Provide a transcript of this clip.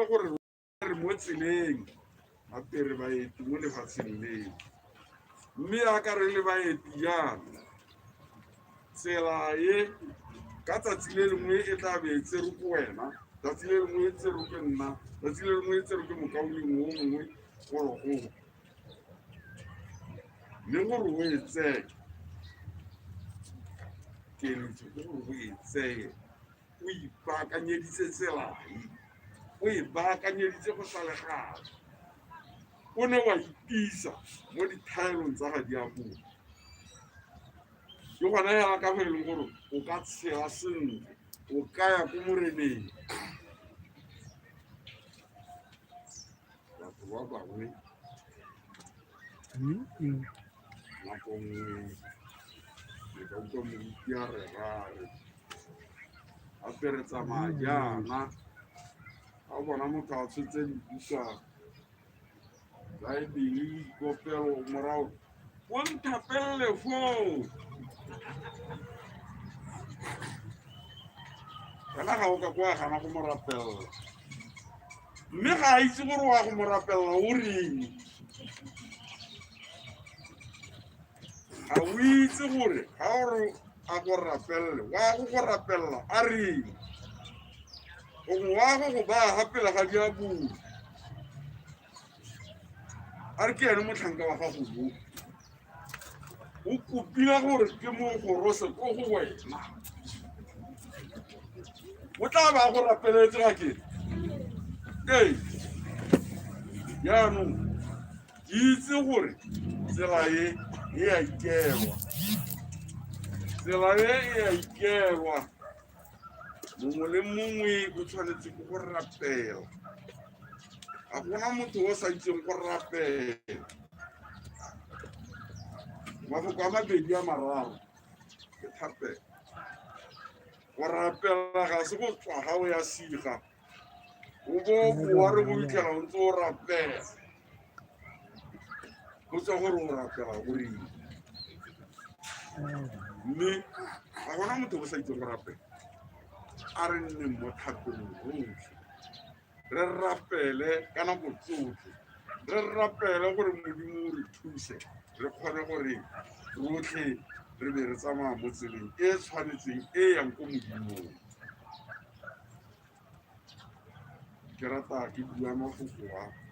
gore re mo tseleng gape re baeti mo lefatsheng leno. Mme yaka re le baeti jaana, tsela e ka tsatsi le lengwe e tla be e tserwe ke wena, tsatsi le lengwe e tserwe ke nna, tsatsi le lengwe e tserwe ke mokaulengwe o mongwe golo gongwe. Mme gore o e tseye, keletso ke gore o e tseye o ipaakanyeditse tsela e, o e baakanyeditse go sa le gale. O ne wa itisa mo dithaelong tsa ga diabolo. Ke gona ya ka fa e leng gore o ka tshela sentle, o ka ya ko moreneng. Batho ba bangwe nako nngwe le ka utlwa moruti a re rare gape re tsamaya jaana ga o bona motho a tshotse dibuka baebele dikopelo morago o nthapelele foo wena ga o ka kwa gana go mo rapelela mme ga a itse gore wa go mo rapelela o reng ga o itse gore ga o re a go rapelele wa go go rapelela a reng gongwe wa go go baya ga pele ga diabolo a re ke ene motlhanka wa gago yo o kopile gore ke mo gorose ko go wena o tla ba go rapeletse ga ke ee jaanong ke itse gore tsela e e a ikelwa tsela e e a ikelwa mongwe le mongwe o tshwanetse ke go rapela ga gona motho o sa itseng go rapela mafoko a mabedi a mararo ke thapelo go rapela ga se go tswa ga o ya siga o bo o boa re go fitlhela o ntse o rapela go tswa gore o rapela o reng mme ga gona motho o sa itseng go rapela a re nneng mo thapelong rotlhe re rapele ka nako tsotlhe re rapele gore modimo o re thuse re kgone gore rotlhe re be re tsamaya mo tseleng e e tshwanetseng e yang ko modimong ke rata ke bua mafoko a.